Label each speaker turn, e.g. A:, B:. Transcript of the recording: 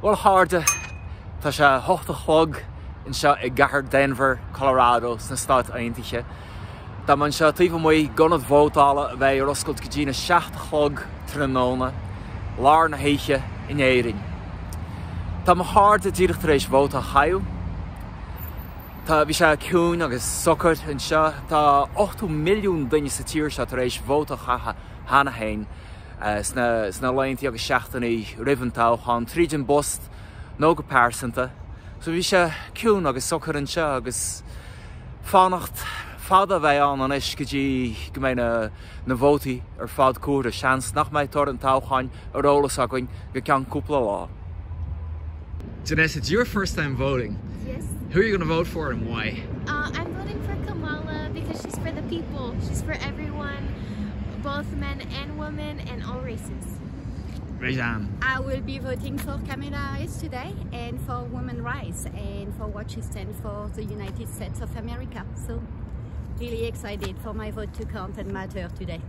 A: Bhuel a chairde, tá sé a hocht a chlog anseo i gcathair Denver, Colorado sna Stáit Aontaithe. Tá mé anseo taobh amuigh d'ionad vótála a bheidh ar oscailt go dtína seacht a chlog tráthnóna, lár na hoíche in Éirinn. Tá mo chairde díreach tar éis vóta a chaitheamh. Tá, bhí sé ciúin agus socair anseo. Tá 80 milliún duine sa tír seo tar éis vóta a chaitheamh cheana féin. sna laethanta agus seachtainí roimh an toghchán, tríd an bpost nó go pearsanta. So bhí sé ciúin agus socair anseo agus fanacht fada a bheidh ann anois go dtí go mbeidh na na vótaí ar fad comhairthe. Seans nach mbeidh toradh an toghcháin ar eolas againn go ceann cúpla lá. Janessa, it's your first time voting.
B: Yes.
A: Who are you going to vote for and why?
B: Uh, I'm voting for Kamala because she's for the people. She's for everyone, both men and women and all races.
A: Rajan.
C: I will be voting for Kamala Harris today and for women rights and for what she stands for the United States of America. So really excited for my vote to count and matter today.